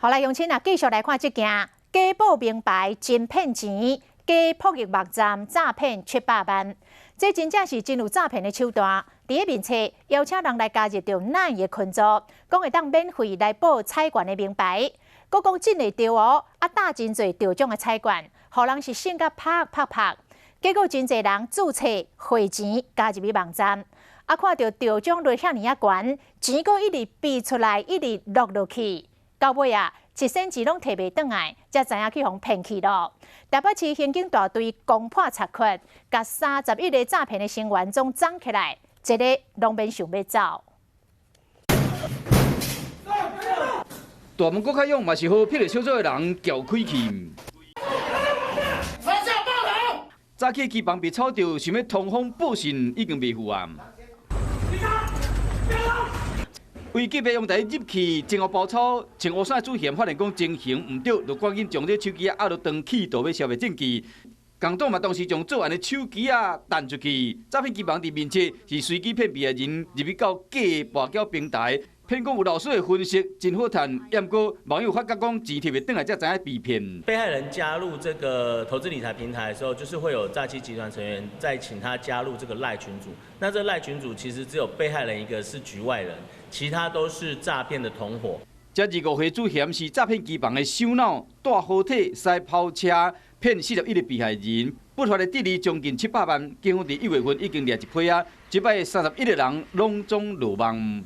好來，鄉親啊，繼續來看這件假報名牌真騙錢，假撲入網站詐騙700萬，這真正是真有詐騙的手段。佇咧面冊邀請人來加入著咱的群組，講會當免費來報彩券的名牌，閣講真會著哦，啊貼真濟著獎的彩券，予人是信甲啪啪啪。結果真濟人註冊匯錢加入去網站，啊看著著獎率遐爾仔懸，錢閣一直飛出來，一直落落去，到尾啊，一仙錢攏提袂轉來，才知影去予騙去咯。台北市刑警大隊攻破賊窟，共31個詐騙的成員總摠起來，一个攏免想欲走。大門閣較勇，嘛是予霹靂小組的人撬開去。早起機房被抄著，想欲通風報信，已經袂赴啊。危急的陽台入去，前後包抄，穿烏衫的主嫌發現講情形毋對，就趕緊將這手機仔壓落斷去，就欲銷滅證據。共黨嘛當時將作案的手機仔彈出去，詐騙機房佇面冊是隨機騙被害人入去到假跋筊平台，騙講有老師的分析真好趁，毋過網友發覺講錢提袂轉來，才知影被騙。被害人加入這個投資理財平台的時候，就是會有詐欺集團成員再請他加入這個賴群組。那這賴群組其實只有被害人一個是局外人，其他都是詐騙的同夥。這25歲主嫌是詐騙機房的首腦，帶好體駛跑車騙41個被害人，不法的得利將近700萬。警方佇1月份已經掠一批啊，這擺31個人攏總落網。